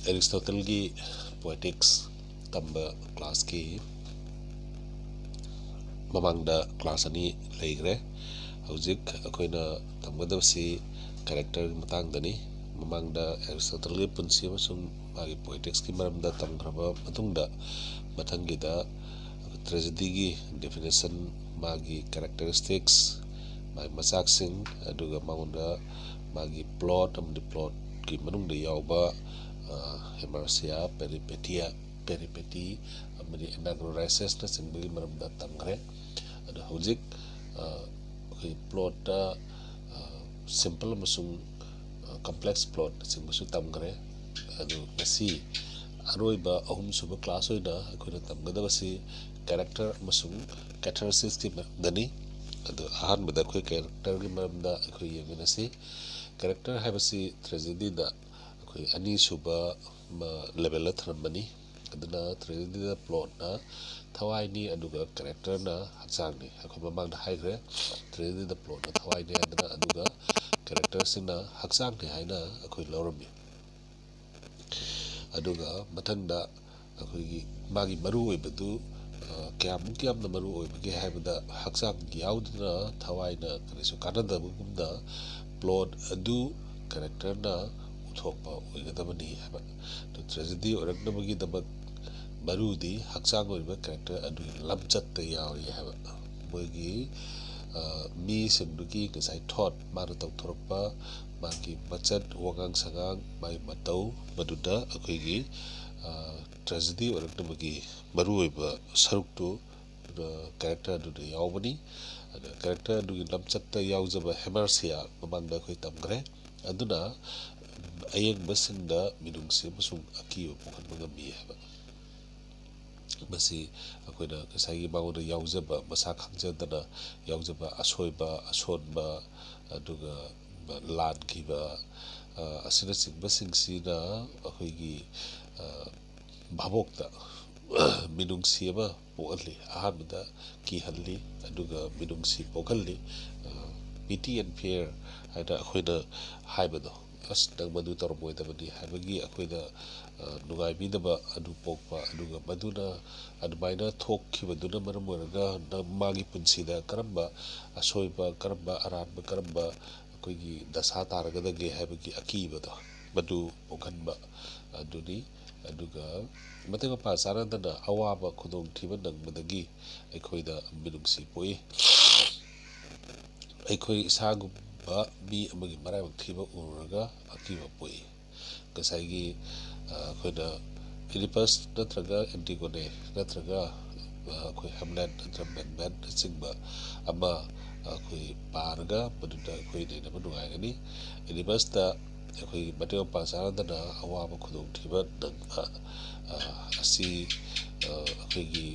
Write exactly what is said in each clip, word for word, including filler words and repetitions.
ꯑꯦꯔꯤꯁꯇꯣꯇꯜꯒꯤ ꯄꯣꯏꯇꯤꯛꯁ ꯇꯝꯕ ꯀ꯭ꯂꯥꯁꯀꯤ ꯃꯃꯥꯡꯗ ꯀ꯭ꯂꯥꯁ ꯑꯅꯤ ꯂꯩꯈ꯭ꯔꯦ꯫ ꯍꯧꯖꯤꯛ ꯑꯩꯈꯣꯏꯅ ꯇꯝꯒꯗꯕꯁꯤ ꯀꯦꯔꯦꯛꯇꯔꯒꯤ ꯃꯇꯥꯡꯗꯅꯤ꯫ ꯃꯃꯥꯡꯗ ꯑꯦꯔꯤꯁꯇꯣꯇꯜꯒꯤ ꯄꯨꯟꯁꯤ ꯑꯃꯁꯨꯡ ꯃꯥꯒꯤ ꯄꯣꯏꯇꯤꯛꯁꯀꯤ ꯃꯔꯝꯗ ꯇꯝꯈ꯭ꯔꯕ ꯃꯇꯨꯡꯗ, ꯃꯊꯪꯒꯤꯗ ꯇ꯭ꯔꯦꯖꯦꯗꯤꯒꯤ ꯗꯦꯐꯤꯅꯤꯁꯟ, ꯃꯥꯒꯤ ꯀꯦꯔꯦꯛꯇꯔꯤꯁꯇꯤꯛꯁ, ꯃꯥꯒꯤ ꯃꯆꯥꯛꯁꯤꯡ, ꯑꯗꯨꯒ ꯃꯉꯣꯟꯗ ꯃꯥꯒꯤ ꯄ꯭ꯂꯣꯠ ꯑꯃꯗꯤ ꯄ꯭ꯂꯣꯠꯀꯤ ꯃꯅꯨꯡꯗ ꯌꯥꯎꯕ ꯍꯦꯃꯔꯁꯤꯌꯥ, ꯄꯦꯔꯤꯄꯦꯇꯤꯌꯥ, ꯄꯦꯔꯤꯄꯦꯇꯤ ꯑꯃꯗꯤ ꯑꯦꯅꯥꯒ꯭ꯔꯣꯔꯥꯏꯁꯤꯁꯅꯆꯤꯡꯕꯒꯤ ꯃꯔꯝꯗ ꯇꯝꯈ꯭ꯔꯦ꯫ ꯑꯗꯣ ꯍꯧꯖꯤꯛ ꯑꯩꯈꯣꯏ ꯄ꯭ꯂꯣꯠꯇ ꯁꯤꯝꯄꯜ ꯑꯃꯁꯨꯡ ꯀꯝꯄ꯭ꯂꯦꯛꯁ ꯄ꯭ꯂꯣꯠꯅꯆꯤꯡꯕꯁꯨ ꯇꯝꯈ꯭ꯔꯦ꯫ ꯑꯗꯨ ꯉꯁꯤ ꯑꯔꯣꯏꯕ ꯑꯍꯨꯝꯁꯨꯕ ꯀ꯭ꯂꯥꯁ ꯑꯣꯏꯅ ꯑꯩꯈꯣꯏꯅ ꯇꯝꯒꯗꯕꯁꯤ ꯀꯦꯔꯦꯛꯇꯔ ꯑꯃꯁꯨꯡ ꯀꯦꯊꯥꯔꯁꯤꯁꯀꯤ ꯃꯔꯝꯗꯅꯤ꯫ ꯑꯗꯨ ꯑꯍꯥꯟꯕꯗ ꯑꯩꯈꯣꯏ ꯀꯦꯔꯦꯛꯇꯔꯒꯤ ꯃꯔꯝꯗ ꯑꯩꯈꯣꯏ ꯌꯦꯡꯃꯤꯟꯅꯁꯤ꯫ ꯀꯦꯔꯦꯛꯇꯔ ꯍꯥꯏꯕꯁꯤ ꯇ꯭ꯔꯦꯖꯦꯗꯤꯗ ꯑꯩꯈꯣꯏ ꯑꯅꯤꯁꯨꯕ ꯂꯦꯕꯦꯜꯗ ꯊꯝꯂꯝꯕꯅꯤ꯫ ꯑꯗꯨꯅ ꯇ꯭ꯔꯦꯖꯦꯗꯤꯗ ꯄ꯭ꯂꯣꯠꯅ ꯊꯋꯥꯏꯅꯤ, ꯑꯗꯨꯒ ꯀꯦꯔꯦꯛꯇꯔꯅ ꯍꯛꯆꯥꯡꯅꯤ꯫ ꯑꯩꯈꯣꯏ ꯃꯃꯥꯡꯗ ꯍꯥꯏꯈ꯭ꯔꯦ, ꯇ꯭ꯔꯦꯖꯦꯗꯤꯗ ꯄ꯭ꯂꯣꯠꯅ ꯊꯋꯥꯏꯅꯤ ꯍꯥꯏꯗꯅ, ꯑꯗꯨꯒ ꯀꯦꯔꯦꯛꯇꯔꯁꯤꯡꯅ ꯍꯛꯆꯥꯡꯅꯤ ꯍꯥꯏꯅ ꯑꯩꯈꯣꯏ ꯂꯧꯔꯝꯃꯤ꯫ ꯑꯗꯨꯒ ꯃꯊꯪꯗ ꯑꯩꯈꯣꯏꯒꯤ ꯃꯥꯒꯤ ꯃꯔꯨ ꯑꯣꯏꯕꯗꯨ ꯀꯌꯥꯃꯨꯛ ꯌꯥꯝꯅ ꯃꯔꯨ ꯑꯣꯏꯕꯒꯦ ꯍꯥꯏꯕꯗ, ꯍꯛꯆꯥꯡ ꯌꯥꯎꯗꯅ ꯊꯋꯥꯏꯅ ꯀꯔꯤꯁꯨ ꯀꯥꯟꯅꯗꯕꯒꯨꯝꯅ ꯄ꯭ꯂꯣꯠ ꯑꯗꯨ ꯀꯦꯔꯦꯛꯇꯔꯅ ꯎꯠꯊꯣꯛꯄ ꯑꯣꯏꯒꯗꯕꯅꯤ ꯍꯥꯏꯕ꯫ ꯑꯗꯨ ꯇ꯭ꯔꯦꯖꯦꯗꯤ ꯑꯣꯏꯔꯛꯅꯕꯒꯤꯗꯃꯛ ꯃꯔꯨꯗꯤ ꯍꯛꯆꯥꯡ ꯑꯣꯏꯔꯤꯕ ꯀꯦꯔꯦꯛꯇꯔ ꯑꯗꯨꯒꯤ ꯂꯝꯆꯠꯇ ꯌꯥꯎꯔꯤ ꯍꯥꯏꯕ꯫ ꯃꯣꯏꯒꯤ ꯃꯤꯁꯤꯡꯗꯨꯒꯤ ꯉꯁꯥꯏ ꯊꯣꯠ, ꯃꯥꯅ ꯇꯧꯊꯣꯔꯛꯄ ꯃꯥꯒꯤ ꯃꯆꯠ, ꯋꯥꯉꯥꯡ ꯁꯉꯥꯡ, ꯃꯥꯒꯤ ꯃꯇꯧ, ꯃꯗꯨꯗ ꯑꯩꯈꯣꯏꯒꯤ ꯇ꯭ꯔꯦꯖꯦꯗꯤ ꯑꯣꯏꯔꯛꯅꯕꯒꯤ ꯃꯔꯨꯑꯣꯏꯕ ꯁꯔꯨꯛꯇꯨ ꯀꯦꯔꯦꯛꯇꯔ ꯑꯗꯨꯗ ꯌꯥꯎꯕꯅꯤ꯫ ꯑꯗꯨꯒ ꯀꯦꯔꯦꯛꯇꯔ ꯑꯗꯨꯒꯤ ꯂꯝꯆꯠꯇ ꯌꯥꯎꯖꯕ ꯍꯦꯃꯔꯁꯤꯌꯥ ꯃꯃꯥꯡꯗ ꯑꯩꯈꯣꯏ ꯇꯝꯈ꯭ꯔꯦ꯫ ꯑꯗꯨꯅ ꯑꯌꯦꯡꯕꯁꯤꯡꯗ ꯃꯤꯅꯨꯡꯁꯤ ꯑꯃꯁꯨꯡ ꯑꯀꯤꯕ ꯄꯣꯛꯍꯟꯕ ꯉꯝꯃꯤ ꯍꯥꯏꯕ꯫ ꯃꯁꯤ ꯑꯩꯈꯣꯏꯅ ꯉꯁꯥꯏꯒꯤ ꯃꯉꯣꯟꯗ ꯌꯥꯎꯖꯕ, ꯃꯁꯥ ꯈꯪꯖꯗꯅ ꯌꯥꯎꯖꯕ ꯑꯁꯣꯏꯕ, ꯑꯁꯣꯟꯕ, ꯑꯗꯨꯒ ꯂꯥꯟꯈꯤꯕ, ꯑ, ꯑꯁꯤꯅꯆꯤꯡꯕꯁꯤꯡꯁꯤꯅ ꯑꯩꯈꯣꯏꯒꯤ, ꯑ, ꯚꯥꯕꯣꯛꯇ ꯃꯤꯅꯨꯡꯁꯤ ꯑꯃ ꯄꯣꯛꯍꯜꯂꯤ꯫ ꯑꯍꯥꯟꯕꯗ ꯀꯤꯍꯜꯂꯤ, ꯑꯗꯨꯒ ꯃꯤꯅꯨꯡꯁꯤ ꯄꯣꯛꯍꯜꯂꯤ꯫ ꯑ, pity and fear ꯍꯥꯏꯅ ꯑꯩꯈꯣꯏꯅ ꯍꯥꯏꯕꯗꯣ, ꯑꯁ, ꯅꯪ ꯃꯗꯨ ꯇꯧꯔꯝꯃꯣꯏꯗꯕꯅꯤ ꯍꯥꯏꯕꯒꯤ ꯑꯩꯈꯣꯏꯗ, ꯑ, ꯅꯨꯡꯉꯥꯏꯕꯤꯗꯕ ꯑꯗꯨ ꯄꯣꯛꯄ, ꯑꯗꯨꯒ ꯃꯗꯨꯅ ꯑꯗꯨꯃꯥꯏꯅ ꯊꯣꯛꯈꯤꯕꯗꯨꯅ ꯃꯔꯝ ꯑꯣꯏꯔꯒ ꯅꯪ, ꯃꯥꯒꯤ ꯄꯨꯟꯁꯤꯗ ꯀꯔꯝꯕ ꯑꯁꯣꯏꯕ, ꯀꯔꯝꯕ ꯑꯔꯥꯟꯕ, ꯀꯔꯝꯕ ꯑꯩꯈꯣꯏꯒꯤ ꯗꯁꯥ ꯇꯥꯔꯒꯗꯒꯦ ꯍꯥꯏꯕꯒꯤ ꯑꯀꯤꯕꯗꯣ, ꯃꯗꯨ ꯄꯣꯛꯍꯟꯕ ꯑꯗꯨꯅꯤ꯫ ꯑꯗꯨꯒ ꯃꯇꯤꯛ ꯃꯄꯥ ꯆꯥꯅꯗꯅ ꯑꯋꯥꯕ ꯈꯨꯗꯣꯡꯊꯤꯕ ꯅꯪꯕꯗꯒꯤ ꯑꯩꯈꯣꯏꯗ ꯃꯤꯅꯨꯡꯁꯤ ꯄꯣꯛꯏ꯫ ꯑꯩꯈꯣꯏ ꯏꯁꯥꯒꯨꯝꯕ ꯃꯤ ꯑꯃꯒꯤ ꯃꯔꯥꯏꯕꯛ ꯊꯤꯕ ꯎꯔꯨꯔꯒ ꯑꯀꯤꯕ ꯄꯣꯛꯏ꯫ ꯉꯁꯥꯏꯒꯤ, ꯑ, ꯑꯩꯈꯣꯏꯅ ꯏꯗꯤꯄꯁ ꯅꯠꯇ꯭ꯔꯒ ꯑꯦꯟꯇꯤꯒꯣꯅꯦ ꯅꯠꯇ꯭ꯔꯒ, ꯑ, ꯑꯩꯈꯣꯏ ꯍꯦꯝꯂꯦꯠ ꯅꯠꯇ꯭ꯔꯒ ꯃꯦꯛꯕꯦꯠꯅꯆꯤꯡꯕ ꯑꯃ ꯑꯩꯈꯣꯏ ꯄꯥꯔꯒ ꯃꯗꯨꯗ ꯑꯩꯈꯣꯏ ꯅꯩꯅꯕ ꯅꯨꯡꯉꯥꯏꯒꯅꯤ꯫ ꯏꯗꯤꯄꯁꯇ ꯑꯩꯈꯣꯏꯒꯤ ꯃꯇꯤꯛ ꯃꯄꯥ ꯆꯥꯅꯗꯅ ꯑꯋꯥꯕ ꯈꯨꯗꯣꯡꯊꯤꯕ ꯅꯪꯕ, ꯑ, ꯑꯁꯤ, ꯑ, ꯑꯩꯈꯣꯏꯒꯤ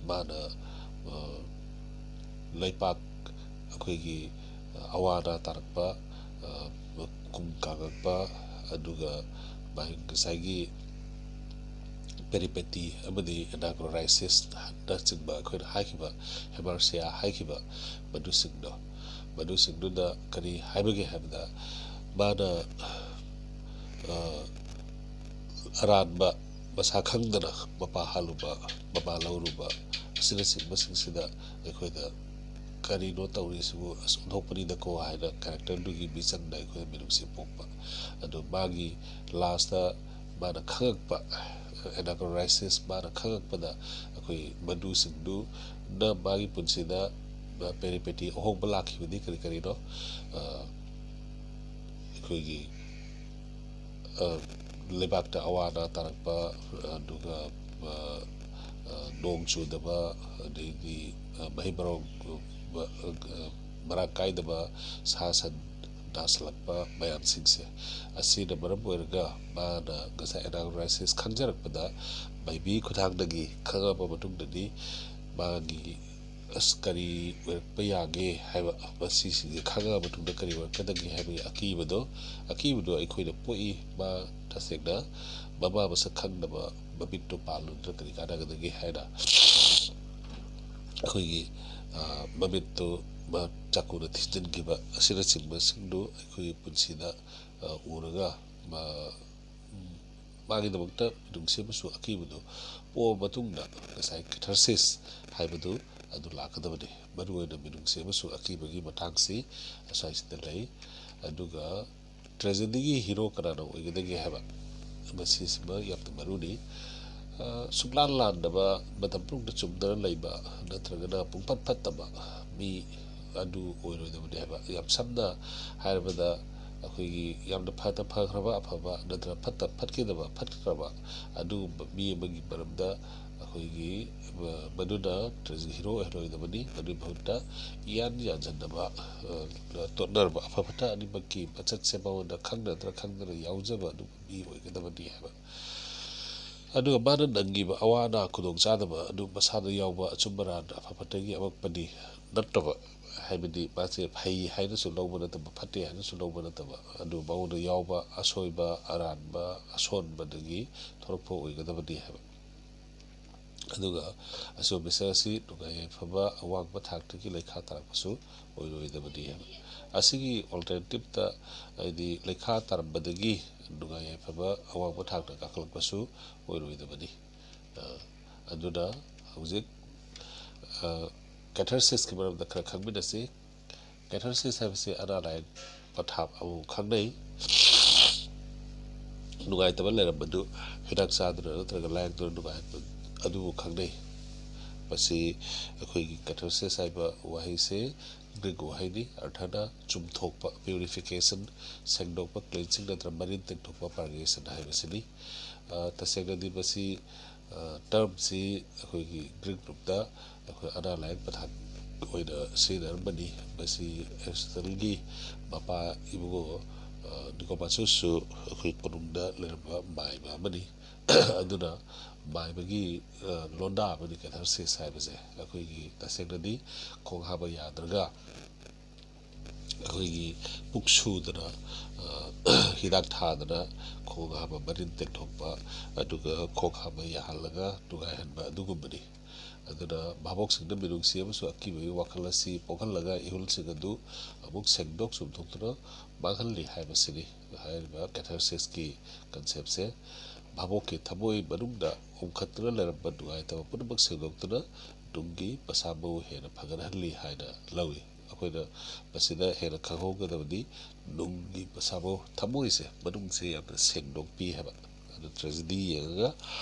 ꯃꯥꯅ, ꯑ, ꯂꯩꯄꯥꯛ ꯑꯩꯈꯣꯏꯒꯤ, ꯑ, ꯑꯋꯥ ꯑꯅꯥ ꯇꯥꯔꯛꯄ, ꯑ, ꯀꯨꯝ ꯀꯥꯡꯉꯛꯄ, ꯑꯗꯨꯒ ꯃꯥꯒꯤ ꯉꯁꯥꯏꯒꯤ ꯄꯦꯔꯤꯄꯦꯇꯤ ꯑꯃꯗꯤ ꯑꯦꯅꯥꯀ꯭ꯔꯣꯔꯥꯏꯁꯤꯁꯅꯆꯤꯡꯕ ꯑꯩꯈꯣꯏꯅ ꯍꯥꯏꯈꯤꯕ, ꯍꯦꯃꯥꯔꯁꯤꯌꯥ ꯍꯥꯏꯈꯤꯕ ꯃꯗꯨꯁꯤꯡꯗꯣ, ꯃꯗꯨꯁꯤꯡꯗꯨꯗ ꯀꯔꯤ ꯍꯥꯏꯕꯒꯦ ꯍꯥꯏꯕꯗ, ꯃꯥꯅ, ꯑ, ꯑꯔꯥꯟꯕ ꯃꯁꯥ ꯈꯪꯗꯅ ꯃꯄꯥ ꯍꯥꯠꯂꯨꯕ, ꯃꯄꯥ ꯂꯧꯔꯨꯕ ꯑꯁꯤꯅꯆꯤꯡꯕꯁꯤꯡꯁꯤꯗ ꯑꯩꯈꯣꯏꯗ ꯀꯔꯤꯅꯣ ꯇꯧꯔꯤꯁꯤꯕꯨ, ꯑꯁ, ꯑꯣꯟꯊꯣꯛꯄꯅꯤꯗꯀꯣ ꯍꯥꯏꯅ ꯀꯦꯔꯦꯛꯇꯔꯗꯨꯒꯤ ꯃꯤꯆꯪꯗ ꯑꯩꯈꯣꯏꯗ ꯃꯤꯅꯨꯡꯁꯤ ꯄꯣꯛꯄ꯫ ꯑꯗꯨ ꯃꯥꯒꯤ ꯂꯥꯁꯇ ꯃꯥꯅ ꯈꯪꯉꯛꯄ, ꯑꯦꯅꯥꯀ꯭ꯔꯣꯔꯥꯏꯁꯤꯁ ꯃꯥꯅ ꯈꯪꯉꯛꯄꯗ ꯑꯩꯈꯣꯏ ꯃꯗꯨꯁꯤꯡꯗꯨꯅ ꯃꯥꯒꯤ ꯄꯨꯟꯁꯤꯗ ꯄꯦꯔꯤꯄꯦꯇꯤ ꯑꯍꯣꯡꯕ ꯂꯥꯛꯈꯤꯕꯗꯤ ꯀꯔꯤ ꯀꯔꯤꯅꯣ? ꯑ, ꯑꯩꯈꯣꯏꯒꯤ, ꯑ, ꯂꯩꯕꯥꯛꯇ ꯑꯋꯥ ꯑꯅꯥ ꯇꯥꯔꯛꯄ, ꯑꯗꯨꯒ, ꯑ, ꯑ, ꯅꯣꯡ ꯆꯨꯗꯕ, ꯑꯗꯩꯗꯤ, ꯑ, ꯃꯍꯩ ꯃꯔꯣꯡ, ꯑ, ꯑ, ꯃꯔꯥꯡ ꯀꯥꯏꯗꯕ, ꯁꯥ ꯁꯟ ꯅꯥꯁꯤꯜꯂꯛꯄ ꯃꯌꯥꯝꯁꯤꯡꯁꯦ, ꯑꯁꯤꯅ ꯃꯔꯝ ꯑꯣꯏꯔꯒ ꯃꯥꯅ ꯉꯁꯥꯏ ꯑꯦꯅꯥꯀ꯭ꯔꯣꯔꯥꯏꯁꯤꯁ ꯈꯪꯖꯔꯛꯄꯗ ꯃꯥꯏꯕꯤ ꯈꯨꯠꯊꯥꯡꯗꯒꯤ ꯈꯪꯉꯕ ꯃꯇꯨꯡꯗꯗꯤ ꯃꯥꯒꯤ ꯑꯁ, ꯀꯔꯤ ꯑꯣꯏꯔꯛꯄ ꯌꯥꯒꯦ ꯍꯥꯏꯕ, ꯃꯁꯤꯁꯤꯡꯁꯦ ꯈꯪꯉꯕ ꯃꯇꯨꯡꯗ ꯀꯔꯤ ꯑꯣꯏꯔꯛꯀꯗꯒꯦ ꯍꯥꯏꯕꯒꯤ ꯑꯀꯤꯕꯗꯣ, ꯑꯀꯤꯕꯗꯣ ꯑꯩꯈꯣꯏꯗ ꯄꯣꯛꯏ꯫ ꯃꯥ ꯇꯁꯦꯡꯅ ꯃꯃꯥ ꯃꯁꯛ ꯈꯪꯗꯕ, ꯃꯃꯤꯠꯇꯣ ꯄꯥꯜꯂꯨꯗꯅ ꯀꯔꯤ ꯀꯥꯟꯅꯒꯗꯒꯦ ꯍꯥꯏꯅ ꯑꯩꯈꯣꯏꯒꯤ, ꯑ, ꯃꯃꯤꯠꯇꯨ ꯃꯥ ꯆꯥꯛꯀꯨꯅ ꯊꯤꯟꯖꯤꯟꯈꯤꯕ ꯑꯁꯤꯅꯆꯤꯡꯕꯁꯤꯡꯗꯨ ꯑꯩꯈꯣꯏꯒꯤ ꯄꯨꯟꯁꯤꯗ, ꯑ, ꯎꯔꯒ ꯃꯥ-, ꯎꯝ, ꯃꯥꯒꯤꯗꯃꯛꯇ ꯃꯤꯅꯨꯡꯁꯤ ꯑꯃꯁꯨ ꯑꯀꯤꯕꯗꯨ ꯄꯣꯛꯑ ꯃꯇꯨꯡꯗ ꯉꯁꯥꯏ catharsis ꯍꯥꯏꯕꯗꯨ ꯑꯗꯨ ꯂꯥꯛꯀꯗꯕꯅꯤ꯫ ꯃꯔꯨꯑꯣꯏꯅ ꯃꯤꯅꯨꯡꯁꯤ ꯑꯃꯁꯨ ꯑꯀꯤꯕꯒꯤ ꯃꯇꯥꯡꯁꯤ ꯑꯁ꯭ꯋꯥꯏꯁꯤꯗ ꯂꯩ꯫ ꯑꯗꯨꯒ tragedyꯒꯤ hero ꯀꯅꯥꯅ ꯑꯣꯏꯒꯗꯒꯦ ꯍꯥꯏꯕ, ꯃꯁꯤꯁꯤꯃ ꯌꯥꯝꯅ ꯃꯔꯨꯅꯤ꯫ ꯑ, ꯁꯨꯛꯂꯥꯟ ꯂꯥꯟꯗꯕ, ꯃꯇꯝ ꯄꯨꯝꯅꯃꯛꯇ ꯆꯨꯝꯗꯅ ꯂꯩꯕ, ꯅꯠꯇ꯭ꯔꯒꯅ ꯄꯨꯡꯐꯠ ꯐꯠꯇꯕ ꯃꯤ ꯑꯗꯨ ꯑꯣꯏꯔꯣꯏꯗꯕꯅꯤ ꯍꯥꯏꯕ꯫ ꯌꯥꯝ ꯁꯝꯅ ꯍꯥꯏꯔꯕꯗ, ꯑꯩꯈꯣꯏꯒꯤ ꯌꯥꯝꯅ ꯐꯅ ꯐꯈ꯭ꯔꯕ ꯑꯐꯕ, ꯅꯠꯇ꯭ꯔꯒ ꯐꯠꯇ ꯐꯠꯈꯤꯗꯕ ꯐꯠꯈ꯭ꯔꯕ ꯑꯗꯨꯒꯨꯝꯕ ꯃꯤ ꯑꯃꯒꯤ ꯃꯔꯝꯗ ꯑꯩꯈꯣꯏꯒꯤ, ꯑ, ꯃꯗꯨꯅ tragedyꯒꯤ hero ꯑꯣꯏꯍꯜꯂꯣꯏꯗꯕꯅꯤ꯫ ꯃꯗꯨꯒꯤ ꯃꯍꯨꯠꯇ ꯏꯌꯥꯟ ꯌꯥꯟꯁꯤꯟꯅꯕ, ꯑ, ꯇꯣꯠꯅꯔꯕ ꯑꯐ ꯐꯠꯇ ꯑꯅꯤꯃꯛꯀꯤ ꯃꯆꯠꯁꯦ ꯃꯉꯣꯟꯗ ꯈꯪꯅꯗ꯭ꯔ ꯈꯪꯗꯅ ꯌꯥꯎꯖꯕ ꯑꯗꯨꯒꯨꯝꯕ ꯃꯤ ꯑꯣꯏꯒꯗꯕꯅꯤ ꯍꯥꯏꯕ꯫ ꯑꯗꯨꯒ ꯃꯥꯅ ꯅꯪꯈꯤꯕ ꯑꯋꯥ ꯑꯅꯥ ꯈꯨꯗꯣꯡꯆꯥꯗꯕ ꯑꯗꯨ ꯃꯁꯥꯗ ꯌꯥꯎꯕ ꯑꯆꯨꯝ ꯑꯔꯥꯟ ꯑꯐ ꯐꯠꯇꯒꯤ ꯑꯋꯥꯠꯄꯅꯤ ꯅꯠꯇꯕ, ꯍꯥꯏꯕꯗꯤ ꯃꯥꯁꯦ ꯐꯩ ꯍꯥꯏꯅꯁꯨ ꯂꯧꯕ ꯅꯠꯇꯕ, ꯐꯠꯇꯦ ꯍꯥꯏꯅꯁꯨ ꯂꯧꯕ ꯅꯠꯇꯕ, ꯑꯗꯨ ꯃꯉꯣꯟꯗ ꯌꯥꯎꯕ ꯑꯁꯣꯏꯕ, ꯑꯔꯥꯟꯕ, ꯑꯁꯣꯟꯕꯗꯒꯤ ꯊꯣꯛꯂꯛꯄ ꯑꯣꯏꯒꯗꯕꯅꯤ ꯍꯥꯏꯕ꯫ ꯑꯗꯨꯒ ꯑꯆꯨꯝꯕ ꯃꯤꯁꯛ ꯑꯁꯤ ꯅꯨꯡꯉꯥꯏ ꯌꯥꯏꯐꯕ ꯑꯋꯥꯡꯕ ꯊꯥꯛꯇꯒꯤ ꯂꯩꯈꯥ ꯇꯥꯔꯛꯄꯁꯨ ꯑꯣꯏꯔꯣꯏꯗꯕꯅꯤ ꯍꯥꯏꯕ꯫ ꯑꯁꯤꯒꯤ alternativeꯇ, ꯍꯥꯏꯗꯤ ꯂꯩꯈꯥ ꯇꯥꯔꯝꯕꯗꯒꯤ ꯅꯨꯡꯉꯥꯏ ꯌꯥꯏꯐꯕ ꯑꯋꯥꯡꯕ ꯊꯥꯛꯇ ꯀꯥꯈꯠꯂꯛꯄꯁꯨ ꯑꯣꯏꯔꯣꯏꯗꯕꯅꯤ꯫ ꯑ, ꯑꯗꯨꯅ ꯍꯧꯖꯤꯛ, ꯑ, catharsisꯀꯤ ꯃꯔꯝꯗ ꯈꯔ ꯈꯪꯃꯤꯟꯅꯁꯤ꯫ Catharsis ꯍꯥꯏꯕꯁꯤ ꯑꯅꯥ ꯂꯥꯏꯌꯦꯡ ꯄꯊꯥꯞ ꯑꯃꯕꯨ ꯈꯪꯅꯩ꯫ ꯅꯨꯡꯉꯥꯏꯇꯕ ꯂꯩꯔꯝꯕꯗꯨ ꯍꯤꯗꯥꯛ ꯆꯥꯗꯨꯅ ꯅꯠꯇ꯭ꯔꯒ ꯂꯥꯏꯌꯦꯡꯗꯨꯅ ꯅꯨꯡꯉꯥꯏꯍꯟꯕ ꯑꯗꯨꯕꯨ ꯈꯪꯅꯩ꯫ ꯃꯁꯤ ꯑꯩꯈꯣꯏꯒꯤ catharsis ꯍꯥꯏꯕ ꯋꯥꯍꯩꯁꯦ Greek ꯋꯥꯍꯩꯅꯤ꯫ ꯑꯔꯊꯅ ꯆꯨꯝꯊꯣꯛꯄ, purification, ꯁꯦꯡꯗꯣꯛꯄ, cleansing ꯅꯠꯇ꯭ꯔꯒ ꯃꯔꯤꯟ ꯇꯦꯡꯊꯣꯛꯄ, purgation ꯍꯥꯏꯕꯁꯤꯅꯤ꯫ ꯑ, ꯇꯁꯦꯡꯅꯗꯤ ꯃꯁꯤ, ꯑ, termꯁꯤ ꯑꯩꯈꯣꯏꯒꯤ Greek ꯂꯣꯟꯗ ꯑꯩꯈꯣꯏ ꯑꯅꯥ ꯂꯥꯏꯌꯦꯡ ꯄꯊꯥꯞ ꯑꯣꯏꯅ ꯁꯤꯖꯤꯟꯅꯔꯝꯕꯅꯤ꯫ ꯃꯁꯤ Aristotleꯒꯤ ꯃꯄꯥ ꯏꯕꯨꯡꯉꯣ, ꯑ, Nicomacheusꯁꯨ ꯑꯩꯈꯣꯏ ꯀꯣꯅꯨꯡꯗ ꯂꯩꯔꯝꯕ ꯃꯥꯏꯕ ꯑꯃꯅꯤ꯫ ꯑꯗꯨꯅ ꯃꯥꯏꯕꯒꯤ, ꯑ, ꯂꯣꯟꯗꯥ ꯑꯃꯅꯤ catharsis ꯍꯥꯏꯕꯁꯦ꯫ ꯑꯩꯈꯣꯏꯒꯤ ꯇꯁꯦꯡꯅꯗꯤ ꯈꯣꯡ ꯍꯥꯝꯕ ꯌꯥꯗ꯭ꯔꯒ ꯑꯩꯈꯣꯏꯒꯤ ꯄꯨꯛ ꯁꯨꯗꯅ, ꯑ, ꯍꯤꯗꯥꯛ ꯊꯥꯗꯅ ꯈꯣꯡ ꯍꯥꯝꯕ ꯃꯔꯤꯟ ꯇꯦꯡꯊꯣꯛꯄ, ꯑꯗꯨꯒ ꯈꯣꯡ ꯍꯥꯝꯕ ꯌꯥꯍꯜꯂꯒ ꯅꯨꯡꯉꯥꯏꯍꯟꯕ ꯑꯗꯨꯒꯨꯝꯕꯅꯤ꯫ ꯑꯗꯨꯅ ꯚꯥꯕꯣꯛꯁꯤꯡꯗ ꯃꯤꯅꯨꯡꯁꯤ ꯑꯃꯁꯨꯡ ꯑꯀꯤꯕꯒꯤ ꯋꯥꯈꯜ ꯑꯁꯤ ꯄꯣꯛꯍꯜꯂꯒ ꯏꯍꯨꯜꯁꯤꯡ ꯑꯗꯨ ꯑꯃꯨꯛ ꯁꯦꯡꯗꯣꯛ ꯆꯨꯝꯊꯣꯛꯇꯨꯅ ꯃꯥꯡꯍꯜꯂꯤ ꯍꯥꯏꯕꯁꯤꯅꯤ꯫ ꯍꯥꯏꯔꯤꯕ catharsisꯀꯤ conceptꯁꯦ ꯚꯥꯕꯣꯛꯀꯤ ꯊꯃꯣꯏ ꯃꯅꯨꯡꯗ ꯎꯝꯈꯠꯇꯨꯅ ꯂꯩꯔꯝꯕ ꯅꯨꯡꯉꯥꯏꯇꯕ ꯄꯨꯝꯅꯃꯛ ꯁꯦꯡꯗꯣꯛꯇꯨꯅ ꯅꯨꯡꯒꯤ ꯃꯁꯥ ꯃꯎ ꯍꯦꯟꯅ ꯐꯒꯠꯍꯜꯂꯤ ꯍꯥꯏꯅ ꯂꯧꯏ꯫ ꯑꯩꯈꯣꯏꯅ ꯃꯁꯤꯗ ꯍꯦꯟꯅ ꯈꯪꯍꯧꯒꯗꯕꯗꯤ ꯅꯨꯡꯒꯤ ꯃꯁꯥ ꯃꯎ, ꯊꯃꯣꯏꯁꯦ, ꯃꯅꯨꯡꯁꯦ ꯌꯥꯝꯅ ꯁꯦꯡꯗꯣꯛꯄꯤ ꯍꯥꯏꯕ꯫ ꯑꯗꯨ tragedy ꯌꯦꯡꯉꯒ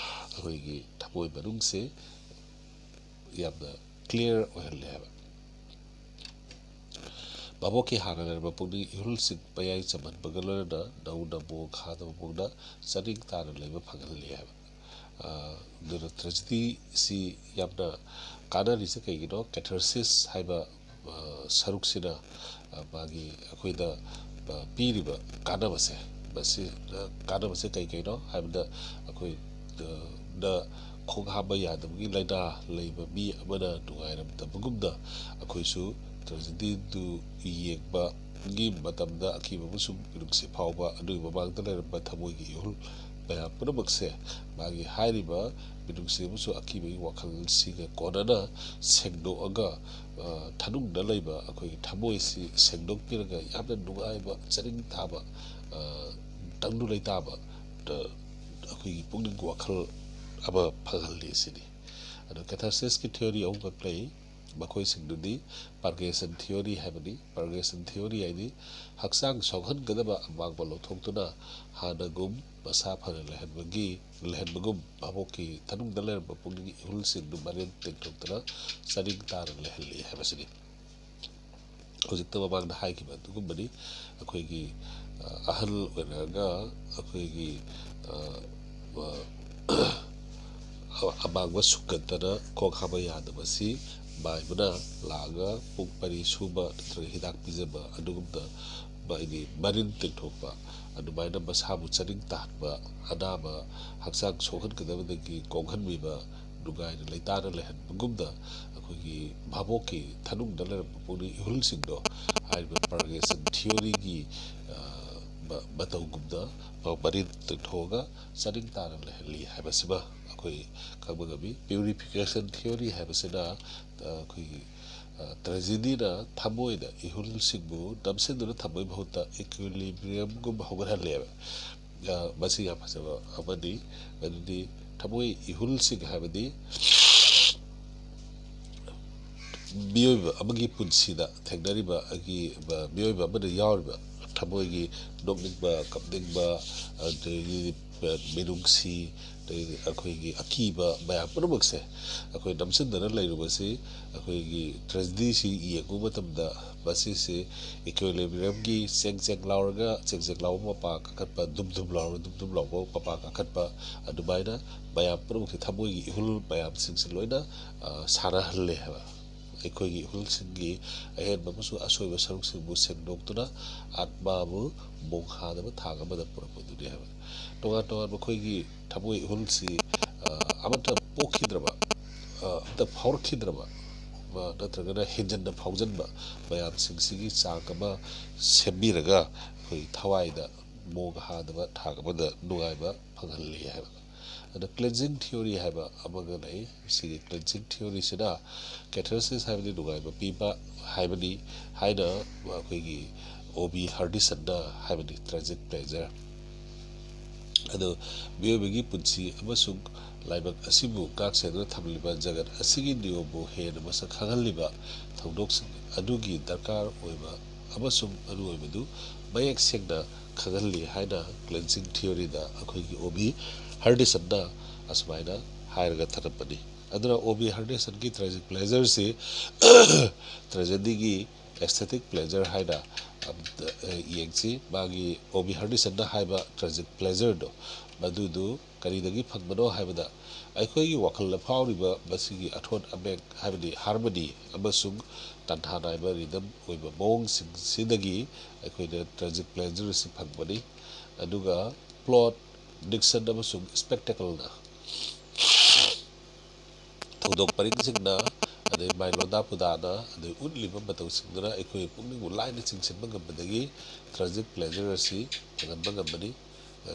ꯑꯩꯈꯣꯏꯒꯤ ꯊꯃꯣꯏ ꯃꯅꯨꯡꯁꯦ ꯌꯥꯝꯅ clear ꯑꯣꯏꯍꯜꯂꯦ ꯍꯥꯏꯕ꯫ ꯚꯥꯕꯣꯛꯀꯤ ꯍꯥꯟꯅ ꯂꯩꯔꯝꯕ ꯄꯨꯛꯅꯤꯡ ꯏꯍꯨꯜꯁꯤꯡ ꯃꯌꯥꯏ ꯆꯝꯍꯟꯕꯒ ꯂꯣꯏꯅꯅ ꯅꯧꯅ ꯃꯑꯣꯡ ꯍꯥꯗꯕ ꯃꯑꯣꯡꯗ ꯆꯥꯅꯤꯡ ꯇꯥꯅ ꯂꯩꯕ ꯐꯪꯍꯜꯂꯤ ꯍꯥꯏꯕ꯫ ꯑ, ꯑꯗꯨꯅ tragedyꯁꯤ ꯌꯥꯝꯅ ꯀꯥꯟꯅꯔꯤꯁꯦ ꯀꯩꯒꯤꯅꯣ? Catharsis ꯍꯥꯏꯕ, ꯑ, ꯁꯔꯨꯛꯁꯤꯅ, ꯑ, ꯃꯥꯒꯤ ꯑꯩꯈꯣꯏꯗ, ꯑ, ꯄꯤꯔꯤꯕ ꯀꯥꯟꯅꯕꯁꯦ, ꯃꯁꯤꯅ ꯀꯥꯟꯅꯕꯁꯦ ꯀꯩ ꯀꯩꯅꯣ ꯍꯥꯏꯕꯗ, ꯑꯩꯈꯣꯏ, ꯑ, ꯅ ꯈꯣꯡ ꯍꯥꯝꯕ ꯌꯥꯗꯕꯒꯤ ꯂꯥꯏꯅꯥ ꯂꯩꯕ ꯃꯤ ꯑꯃꯅ ꯅꯨꯡꯉꯥꯏꯔꯝꯗꯕꯒꯨꯝꯅ, ꯑꯩꯈꯣꯏꯁꯨ tragedyꯗꯨ ꯌꯦꯡꯕꯒꯤ ꯃꯇꯝꯗ ꯑꯀꯤꯕ ꯑꯃꯁꯨꯡ ꯃꯤꯅꯨꯡꯁꯤ ꯐꯥꯎꯕ ꯑꯗꯨꯒꯤ ꯃꯃꯥꯡꯗ ꯂꯩꯔꯝꯕ ꯊꯃꯣꯏꯒꯤ ꯏꯍꯨꯜ ꯃꯌꯥꯝ ꯄꯨꯝꯅꯃꯛꯁꯦ ꯃꯥꯒꯤ ꯍꯥꯏꯔꯤꯕ ꯃꯤꯅꯨꯡꯁꯤ ꯑꯃꯁꯨꯡ ꯑꯀꯤꯕꯒꯤ ꯋꯥꯈꯜꯁꯤꯒ ꯀꯣꯟꯅꯅ ꯁꯦꯡꯗꯣꯛꯑꯒ, ꯑ, ꯊꯅꯨꯡꯗ ꯂꯩꯕ ꯑꯩꯈꯣꯏꯒꯤ ꯊꯃꯣꯏꯁꯤ ꯁꯦꯡꯗꯣꯛꯄꯤꯔꯒ ꯌꯥꯝꯅ ꯅꯨꯡꯉꯥꯏꯕ, ꯆꯥꯅꯤꯡ ꯇꯥꯕ, ꯑ, ꯇꯪꯗꯨ ꯂꯩꯇꯥꯕ, ꯑ, ꯑꯩꯈꯣꯏꯒꯤ ꯄꯨꯛꯅꯤꯡ ꯋꯥꯈꯜ ꯑꯃ ꯐꯪꯍꯜꯂꯤ ꯁꯤꯅꯤ꯫ ꯑꯗꯣ catharsisꯀꯤ theory ꯑꯍꯨꯝꯈꯛ ꯂꯩ꯫ ꯃꯈꯣꯏꯁꯤꯡꯗꯨꯗꯤ purgation theory ꯍꯥꯏꯕꯅꯤ꯫ Purgation theory ꯍꯥꯏꯗꯤ ꯍꯛꯆꯥꯡ ꯁꯣꯛꯍꯟꯒꯗꯕ ꯑꯃꯥꯡꯕ ꯂꯧꯊꯣꯛꯇꯨꯅ ꯍꯥꯟꯅꯒꯨꯝ ꯃꯁꯥ ꯐꯅ ꯂꯩꯍꯟꯕꯒꯤ, ꯂꯩꯍꯟꯕꯒꯨꯝ ꯚꯥꯕꯣꯛꯀꯤ ꯊꯅꯨꯡꯗ ꯂꯩꯔꯝꯕ ꯄꯨꯛꯅꯤꯡꯒꯤ ꯏꯍꯨꯜꯁꯤꯡꯗꯨ ꯃꯔꯦꯟ ꯇꯦꯡꯊꯣꯛꯇꯨꯅ ꯆꯥꯅꯤꯡ ꯇꯥꯅ ꯂꯩꯍꯜꯂꯤ ꯍꯥꯏꯕꯁꯤꯅꯤ꯫ ꯍꯧꯖꯤꯛꯇ ꯃꯃꯥꯡꯗ ꯍꯥꯏꯈꯤꯕ ꯑꯗꯨꯒꯨꯝꯕꯅꯤ꯫ ꯑꯩꯈꯣꯏꯒꯤ, ꯑ, ꯑꯍꯜ ꯑꯣꯏꯔꯛꯑꯒ ꯑꯩꯈꯣꯏꯒꯤ, ꯑ, ꯑ, ꯑꯃꯥꯡꯕ ꯁꯨꯛꯀꯠꯇꯅ ꯈꯣꯡ ꯍꯥꯝꯕ ꯌꯥꯗꯕꯁꯤ ꯃꯥꯏꯕꯅ ꯂꯥꯛꯑꯒ ꯄꯨꯡ ꯃꯔꯤ ꯁꯨꯕ ꯅꯠꯇ꯭ꯔꯒ ꯍꯤꯗꯥꯛ ꯄꯤꯖꯕ ꯑꯗꯨꯒꯨꯝꯅ ꯃꯥꯒꯤ ꯃꯔꯤꯟ ꯇꯦꯡꯊꯣꯛꯄ, ꯑꯗꯨꯃꯥꯏꯅ ꯃꯁꯥꯕꯨ ꯆꯥꯅꯤꯡ ꯇꯥꯍꯟꯕ, ꯑꯅꯥꯕ ꯍꯛꯆꯥꯡ ꯁꯣꯛꯍꯟꯒꯗꯕꯗꯒꯤ ꯀꯣꯛꯍꯟꯕꯤꯕ, ꯅꯨꯡꯉꯥꯏꯅ ꯂꯩꯇꯥꯅ ꯂꯩꯍꯟꯕꯒꯨꯝꯅ ꯑꯩꯈꯣꯏꯒꯤ ꯚꯥꯕꯣꯛꯀꯤ ꯊꯅꯨꯡꯗ ꯂꯩꯔꯝꯕ ꯄꯨꯛꯅꯤꯡ ꯏꯍꯨꯜꯁꯤꯡꯗꯣ ꯍꯥꯏꯔꯤꯕ purgation theoryꯒꯤ, ꯑ, ꯃ-, ꯃꯇꯧꯒꯨꯝꯅ ꯃ-, ꯃꯔꯤꯟ ꯇꯦꯡꯊꯣꯛꯑꯒ ꯆꯥꯅꯤꯡ ꯇꯥꯅ ꯂꯩꯍꯜꯂꯤ ꯍꯥꯏꯕꯁꯤꯃ ꯑꯩꯈꯣꯏ ꯈꯪꯕ ꯉꯝꯃꯤ꯫ Purification theory ꯍꯥꯏꯕꯁꯤꯅ, ꯑ, ꯑꯩꯈꯣꯏꯒꯤ, ꯑ, tragedy ꯅ ꯊꯃꯣꯏꯗ ꯏꯍꯨꯜꯁꯤꯡꯕꯨ ꯅꯝꯁꯤꯟꯗꯨꯅ ꯊꯝꯕꯒꯤ ꯃꯍꯨꯠꯇ equilibrium ꯒꯨꯝꯕ ꯍꯧꯒꯠꯍꯜꯂꯦꯕ꯫ ꯑ, ꯃꯁꯤ ꯌꯥꯝ ꯐꯖꯕ ꯑꯃꯅꯤ꯫ ꯑꯗꯨꯗꯤ ꯊꯃꯣꯏ ꯏꯍꯨꯜꯁꯤꯡ ꯍꯥꯏꯕꯗꯤ ꯃꯤꯑꯣꯏꯕ ꯑꯃꯒꯤ ꯄꯨꯟꯁꯤꯗ ꯊꯦꯡꯅꯔꯤꯕ ꯑꯩꯒꯤ, ꯑ, ꯃꯤꯑꯣꯏꯕ ꯑꯃꯗ ꯌꯥꯎꯔꯤꯕ ꯊꯃꯣꯏꯒꯤ ꯅꯣꯛꯅꯤꯡꯕ, ꯀꯞꯅꯤꯡꯕ, ꯑꯗꯒꯤ, ꯑ, ꯃꯤꯅꯨꯡꯁꯤ, ꯑꯗꯒꯤ ꯑꯩꯈꯣꯏꯒꯤ ꯑꯀꯤꯕ ꯃꯌꯥꯝ ꯄꯨꯝꯅꯃꯛꯁꯦ ꯑꯩꯈꯣꯏ ꯅꯝꯁꯤꯟꯗꯅ ꯂꯩꯔꯨꯕꯁꯤ ꯑꯩꯈꯣꯏꯒꯤ tragedy ꯁꯤ ꯌꯦꯡꯉꯨꯕ ꯃꯇꯝꯗ ꯃꯁꯤꯁꯤ equilibrium ꯒꯤ ꯆꯦꯡ ꯆꯦꯡ ꯂꯥꯎꯔꯒ, ꯆꯦꯡ ꯆꯦꯡ ꯂꯥꯎꯕ ꯃꯄꯥ ꯀꯥꯈꯠꯄ, ꯗꯨꯝ ꯗꯨꯝ ꯂꯥꯎꯔꯒ ꯗꯨꯝ ꯗꯨꯝ ꯂꯥꯎꯕ ꯃꯄꯥ ꯀꯥꯈꯠꯄ, ꯑꯗꯨꯃꯥꯏꯅ ꯃꯌꯥꯝ ꯄꯨꯝꯅꯃꯛꯁꯦ ꯊꯃꯣꯏꯒꯤ ꯏꯍꯨꯜ ꯃꯌꯥꯝꯁꯤꯡꯁꯦ ꯂꯣꯏꯅ, ꯑ, ꯁꯥꯟꯅꯍꯜꯂꯦ ꯍꯥꯏꯕ꯫ ꯑꯩꯈꯣꯏꯒꯤ ꯏꯍꯨꯜꯁꯤꯡꯒꯤ ꯑꯍꯦꯟꯕ ꯑꯃꯁꯨꯡ ꯑꯁꯣꯏꯕ ꯁꯔꯨꯛꯁꯤꯡꯕꯨ ꯁꯦꯡꯗꯣꯛꯇꯨꯅ ꯑꯥꯠꯃꯥꯕꯨ ꯃꯣꯡ ꯍꯥꯗꯕ ꯊꯥꯛ ꯑꯃꯗ ꯄꯨꯔꯛꯄꯗꯨꯅꯤ ꯍꯥꯏꯕ꯫ ꯇꯣꯉꯥꯟ ꯇꯣꯉꯥꯟꯕ ꯑꯩꯈꯣꯏꯒꯤ ꯊꯃꯣꯏ ꯏꯍꯨꯜꯁꯤ, ꯑ, ꯑꯃꯠꯇ ꯄꯣꯛꯈꯤꯗ꯭ꯔꯕ, ꯑ, ꯑꯃꯠꯇ ꯐꯥꯎꯔꯛꯈꯤꯗ꯭ꯔꯕ, ꯑ, ꯅꯠꯇ꯭ꯔꯒꯅ ꯍꯦꯟꯖꯟꯅ ꯐꯥꯎꯖꯟꯕ ꯃꯌꯥꯝꯁꯤꯡꯁꯤꯒꯤ ꯆꯥꯡ ꯑꯃ ꯁꯦꯝꯕꯤꯔꯒ ꯑꯩꯈꯣꯏ ꯊꯋꯥꯏꯗ ꯃꯣꯡ ꯍꯥꯗꯕ ꯊꯥꯛ ꯑꯃꯗ ꯅꯨꯡꯉꯥꯏꯕ ꯐꯪꯍꯜꯂꯤ ꯍꯥꯏꯕ꯫ ꯑꯗ cleansing theory ꯍꯥꯏꯕ ꯑꯃꯒ ꯂꯩ꯫ ꯁꯤꯒꯤ cleansing theory ꯁꯤꯅ catharsis ꯍꯥꯏꯕꯗꯤ ꯅꯨꯡꯉꯥꯏꯕ ꯄꯤꯕ ꯍꯥꯏꯕꯅꯤ ꯍꯥꯏꯅ ꯑꯩꯈꯣꯏꯒꯤ ꯑꯣ ꯕꯤ ꯍꯥꯔꯗꯤꯁꯟꯅ ꯍꯥꯏꯕꯅꯤ, tragic pleasure꯫ ꯑꯗꯣ ꯃꯤꯑꯣꯏꯕꯒꯤ ꯄꯨꯟꯁꯤ ꯑꯃꯁꯨꯡ ꯂꯥꯏꯕꯛ ꯑꯁꯤꯕꯨ ꯉꯥꯛ ꯁꯦꯟꯗꯨꯅ ꯊꯝꯂꯤꯕ ꯖꯒꯠ ꯑꯁꯤꯒꯤ ꯅꯤꯌꯣꯝꯕꯨ ꯍꯦꯟꯅ ꯃꯁꯛ ꯈꯪꯍꯜꯂꯤꯕ ꯊꯧꯗꯣꯛꯁꯤꯡ ꯑꯗꯨꯒꯤ ꯗꯔꯀꯥꯔ ꯑꯣꯏꯕ ꯑꯃꯁꯨꯡ ꯃꯔꯨꯑꯣꯏꯕꯗꯨ ꯃꯌꯦꯛ ꯁꯦꯡꯅ ꯈꯪꯍꯜꯂꯤ ꯍꯥꯏꯅ cleansing theory ꯗ ꯑꯩꯈꯣꯏꯒꯤ ꯑꯣ ꯕꯤ ꯍꯥꯔꯗꯤꯁꯟꯅ ꯑꯁꯨꯃꯥꯏꯅ ꯍꯥꯏꯔꯒ ꯊꯝꯂꯝꯕꯅꯤ꯫ ꯑꯗꯨꯅ ꯑꯣ ꯕꯤ ꯍꯥꯔꯗꯤꯁꯟꯒꯤ tragic pleasure ꯁꯤ tragedy ꯒꯤ aesthetic pleasure ꯍꯥꯏꯅ ꯑꯝꯇ, ꯑ, ꯌꯦꯡꯁꯤ꯫ ꯃꯥꯒꯤ ꯑꯣ ꯕꯤ ꯍꯥꯔꯗꯤꯁꯟꯅ ꯍꯥꯏꯕ tragic pleasure ꯗꯣ, ꯃꯗꯨꯗꯨ ꯀꯔꯤꯗꯒꯤ ꯐꯪꯕꯅꯣ ꯍꯥꯏꯕꯗ, ꯑꯩꯈꯣꯏꯒꯤ ꯋꯥꯈꯜꯗ ꯐꯥꯎꯔꯤꯕ ꯃꯁꯤꯒꯤ ꯑꯊꯣꯠ ꯑꯃꯦꯛ, ꯍꯥꯏꯕꯗꯤ harmony ꯑꯃꯁꯨꯡ ꯇꯟꯊꯥ ꯅꯥꯏꯕ rhythm ꯑꯣꯏꯕ ꯃꯑꯣꯡꯁꯤꯡꯁꯤꯗꯒꯤ ꯑꯩꯈꯣꯏꯅ tragic pleasure ꯑꯁꯤ ꯐꯪꯕꯅꯤ꯫ ꯑꯗꯨꯒ plot, diction ꯑꯃꯁꯨꯡ spectacle ꯅ, ꯊꯧꯗꯣꯛ ꯄꯔꯤꯡꯁꯤꯡꯅ, ꯑꯗꯩ ꯃꯥꯏꯂꯣꯟꯗꯥ ꯄꯨꯗꯥꯅ, ꯑꯗꯩ ꯎꯠꯂꯤꯕ ꯃꯇꯧꯁꯤꯡꯗꯨꯅ ꯑꯩꯈꯣꯏ ꯄꯨꯛꯅꯤꯡꯕꯨ ꯂꯥꯏꯅ ꯆꯤꯡꯁꯤꯟꯕ ꯉꯝꯕꯗꯒꯤ tragic pleasure ꯑꯁꯤ ꯐꯪꯍꯟꯕ ꯉꯝꯕꯅꯤ꯫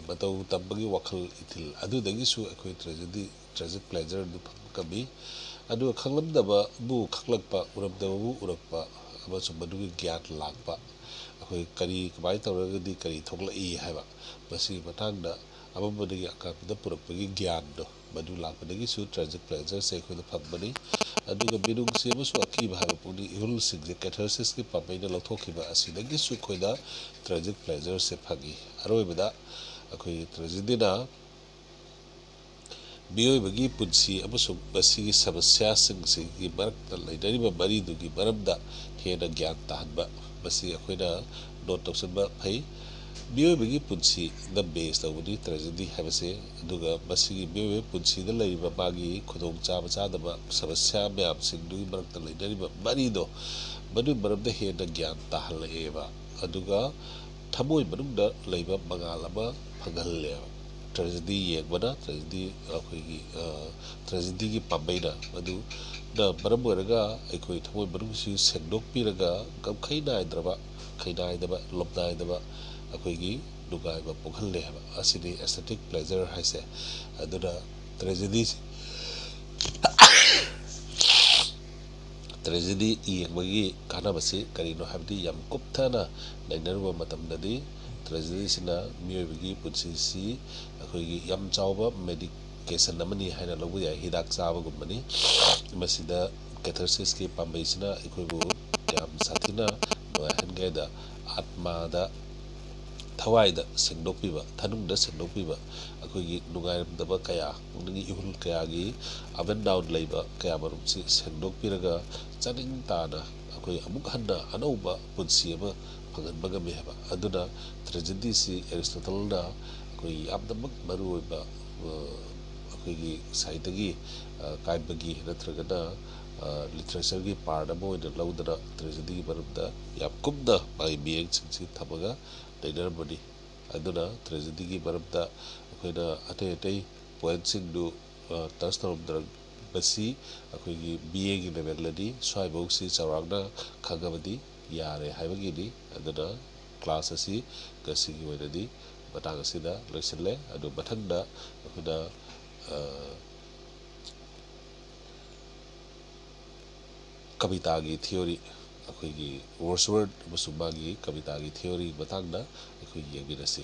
ꯃꯇꯧ ꯇꯝꯕꯒꯤ ꯋꯥꯈꯜ ꯏꯊꯤꯜ ꯑꯗꯨꯗꯒꯤꯁꯨ ꯑꯩꯈꯣꯏ tragedy, tragic pleasure ꯑꯗꯨ ꯐꯪꯕ ꯉꯝꯃꯤ꯫ ꯑꯗꯨꯒ ꯈꯪꯂꯝꯗꯕꯕꯨ ꯈꯪꯂꯛꯄ, ꯎꯔꯝꯗꯕꯕꯨ ꯎꯔꯛꯄ ꯑꯃꯁꯨꯡ ꯃꯗꯨꯒꯤ ꯒ꯭ꯌꯥꯟ ꯂꯥꯛꯄ, ꯑꯩꯈꯣꯏ ꯀꯔꯤ, ꯀꯃꯥꯏꯅ ꯇꯧꯔꯒꯗꯤ ꯀꯔꯤ ꯊꯣꯛꯂꯛꯏ ꯍꯥꯏꯕ, ꯃꯁꯤꯒꯤ ꯃꯇꯥꯡꯗ ꯑꯃꯝꯕꯗꯒꯤ ꯑꯉꯥꯟꯕꯗ ꯄꯨꯔꯛꯄꯒꯤ ꯒ꯭ꯌꯥꯟꯗꯣ, ꯃꯗꯨ ꯂꯥꯛꯄꯗꯒꯤꯁꯨ tragic pleasureꯁꯦ ꯑꯩꯈꯣꯏꯗ ꯐꯪꯕꯅꯤ꯫ ꯑꯗꯨꯒ ꯃꯤꯅꯨꯡꯁꯤ ꯑꯃꯁꯨꯡ ꯑꯀꯤꯕ ꯍꯥꯏꯕ ꯄꯨꯛꯅꯤꯡ ꯏꯍꯨꯜꯁꯤꯡꯁꯦ catharsisꯀꯤ ꯄꯥꯝꯕꯩꯅ ꯂꯧꯊꯣꯛꯈꯤꯕ ꯑꯁꯤꯗꯒꯤꯁꯨ ꯑꯩꯈꯣꯏꯗ tragic pleasureꯁꯦ ꯐꯪꯉꯤ꯫ ꯑꯔꯣꯏꯕꯗ ꯑꯩꯈꯣꯏꯒꯤ tragedyꯅ ꯃꯤꯑꯣꯏꯕꯒꯤ ꯄꯨꯟꯁꯤ ꯑꯃꯁꯨꯡ ꯃꯁꯤꯒꯤ ꯁꯃꯁ꯭ꯌꯥꯁꯤꯡꯁꯤꯒꯤ ꯃꯔꯛꯇ ꯂꯩꯅꯔꯤꯕ ꯃꯔꯤꯗꯨꯒꯤ ꯃꯔꯝꯗ ꯍꯦꯟꯅ ꯒ꯭ꯌꯥꯟ ꯇꯥꯍꯟꯕ, ꯃꯁꯤ ꯑꯩꯈꯣꯏꯅ note ꯇꯧꯁꯤꯟꯕ ꯐꯩ꯫ ꯃꯤꯑꯣꯏꯕꯒꯤ ꯄꯨꯟꯁꯤꯗ base ꯇꯧꯕꯅꯤ tragedy ꯍꯥꯏꯕꯁꯦ, ꯑꯗꯨꯒ ꯃꯁꯤꯒꯤ ꯃꯤꯑꯣꯏꯕꯒꯤ ꯄꯨꯟꯁꯤꯗ ꯂꯩꯔꯤꯕ ꯃꯥꯒꯤ ꯈꯨꯗꯣꯡ ꯆꯥꯕ ꯆꯥꯗꯕ ꯁꯃꯁ꯭ꯌꯥ ꯃꯌꯥꯝꯁꯤꯡꯗꯨꯒꯤ ꯃꯔꯛꯇ ꯂꯩꯅꯔꯤꯕ ꯃꯔꯤꯗꯣ, ꯃꯗꯨꯒꯤ ꯃꯔꯝꯗ ꯍꯦꯟꯅ ꯒ꯭ꯌꯥꯟ ꯇꯥꯍꯜꯂꯛꯑꯦꯕ꯫ ꯑꯗꯨꯒ ꯊꯃꯣꯏ ꯃꯅꯨꯡꯗ ꯂꯩꯕ ꯃꯉꯥꯜ ꯑꯃ ꯐꯪꯍꯜꯂꯦꯕ꯫ Tragedy ꯌꯦꯡꯕꯅ, tragedy, ꯑꯩꯈꯣꯏꯒꯤ, ꯑ, tragedyꯒꯤ ꯄꯥꯝꯕꯩꯅ, ꯃꯗꯨꯅ ꯃꯔꯝ ꯑꯣꯏꯔꯒ ꯑꯩꯈꯣꯏ ꯊꯃꯣꯏ ꯃꯅꯨꯡꯁꯤ ꯁꯦꯡꯗꯣꯛꯄꯤꯔꯒ, ꯉꯝꯈꯩ ꯅꯥꯏꯗ꯭ꯔꯕ, ꯈꯩ ꯅꯥꯏꯗꯕ, ꯂꯣꯞ ꯅꯥꯏꯗꯕ ꯑꯩꯈꯣꯏꯒꯤ ꯅꯨꯡꯉꯥꯏꯕ ꯄꯣꯛꯍꯜꯂꯦ ꯍꯥꯏꯕ꯫ ꯑꯁꯤꯅꯤ aesthetic pleasure ꯍꯥꯏꯁꯦ꯫ ꯑꯗꯨꯅ tragedy, tragedy ꯌꯦꯡꯕꯒꯤ ꯀꯥꯟꯅꯕꯁꯤ ꯀꯔꯤꯅꯣ ꯍꯥꯏꯕꯗꯤ, ꯌꯥꯝ ꯀꯨꯞꯊꯅ ꯅꯩꯅꯔꯨꯕ ꯃꯇꯝꯗꯗꯤ, tragedyꯁꯤꯅ ꯃꯤꯑꯣꯏꯕꯒꯤ ꯄꯨꯟꯁꯤꯁꯤ ꯑꯩꯈꯣꯏꯒꯤ ꯌꯥꯝ ꯆꯥꯎꯕ medication ꯑꯃꯅꯤ ꯍꯥꯏꯅ ꯂꯧꯕ ꯌꯥꯏ, ꯍꯤꯗꯥꯛ ꯆꯥꯕꯒꯨꯝꯕꯅꯤ꯫ ꯃꯁꯤꯗ catharsisꯀꯤ ꯄꯥꯝꯕꯩꯁꯤꯅ ꯑꯩꯈꯣꯏꯕꯨ ꯌꯥꯝ ꯁꯥꯊꯤꯅ ꯅꯨꯡꯉꯥꯏꯍꯟꯒꯦ ꯍꯥꯏꯗ, ꯑꯥꯠꯃꯥꯗ, ꯊꯋꯥꯏꯗ ꯁꯦꯡꯗꯣꯛꯄꯤꯕ, ꯊꯅꯨꯡꯗ ꯁꯦꯡꯗꯣꯛꯄꯤꯕ, ꯑꯩꯈꯣꯏꯒꯤ ꯅꯨꯡꯉꯥꯏꯔꯝꯗꯕ ꯀꯌꯥ, ꯄꯨꯛꯅꯤꯡꯒꯤ ꯏꯍꯨꯜ ꯀꯌꯥꯒꯤ up and down ꯂꯩꯕ ꯀꯌꯥ ꯃꯔꯨꯝꯁꯤ ꯁꯦꯡꯗꯣꯛꯄꯤꯔꯒ, ꯆꯥꯅꯤꯡ ꯇꯥꯅ ꯑꯩꯈꯣꯏ ꯑꯃꯨꯛ ꯍꯟꯅ ꯑꯅꯧꯕ ꯄꯨꯟꯁꯤ ꯑꯃ ꯐꯪꯍꯟꯕ ꯉꯝꯃꯤ ꯍꯥꯏꯕ꯫ ꯑꯗꯨꯅ tragedyꯁꯤ Aristotleꯅ ꯑꯩꯈꯣꯏ ꯌꯥꯝꯅꯃꯛ ꯃꯔꯨꯑꯣꯏꯕ, ꯑ, ꯑꯩꯈꯣꯏꯒꯤ ꯁꯥꯍꯤꯇ꯭ꯌꯒꯤ, ꯑ, ꯀꯥꯏꯕꯒꯤ ꯅꯠꯇ꯭ꯔꯒꯅ, ꯑ, literatureꯒꯤ part ꯑꯃ ꯑꯣꯏꯅ ꯂꯧꯗꯅ tragedyꯒꯤ ꯃꯔꯝꯗ ꯌꯥꯝ ꯀꯨꯞꯅ ꯃꯥꯒꯤ ꯃꯤꯠꯌꯦꯡꯁꯤꯡꯁꯤ ꯊꯝꯃꯒ ꯅꯩꯅꯔꯝꯕꯅꯤ꯫ ꯑꯗꯨꯅ tragedyꯒꯤ ꯃꯔꯝꯗ ꯑꯩꯈꯣꯏꯅ ꯑꯇꯩ ꯑꯇꯩ pointꯁꯤꯡꯗꯨ, ꯑ, touch ꯇꯧꯔꯝꯗ꯭ꯔꯕꯁꯤ ꯑꯩꯈꯣꯏꯒꯤ B Aꯒꯤ levelꯗꯗꯤ ꯁ꯭ꯋꯥꯏꯐꯥꯎꯁꯤ ꯆꯥꯎꯔꯥꯛꯅ ꯈꯪꯉꯕꯗꯤ ꯌꯥꯔꯦ ꯍꯥꯏꯕꯒꯤꯅꯤ꯫ ꯑꯗꯨꯅ class ꯑꯁꯤ ꯉꯁꯤꯒꯤ ꯑꯣꯏꯅꯗꯤ ꯃꯇꯥꯡ ꯑꯁꯤꯗ ꯂꯣꯏꯁꯤꯜꯂꯦ꯫ ꯑꯗꯨ ꯃꯊꯪꯗ ꯑꯩꯈꯣꯏꯅ, ꯑ, ꯀꯕꯤꯇꯥꯒꯤ ꯊꯤꯑꯣꯔꯤ, ꯑꯩꯈꯣꯏꯒꯤ ꯋꯣꯔꯁꯋꯔꯠ ꯑꯃꯁꯨꯡ ꯃꯥꯒꯤ ꯀꯕꯤꯇꯥꯒꯤ ꯊꯤꯑꯣꯔꯤ ꯃꯇꯥꯡꯗ ꯑꯩꯈꯣꯏ ꯌꯦꯡꯃꯤꯟꯅꯁꯤ꯫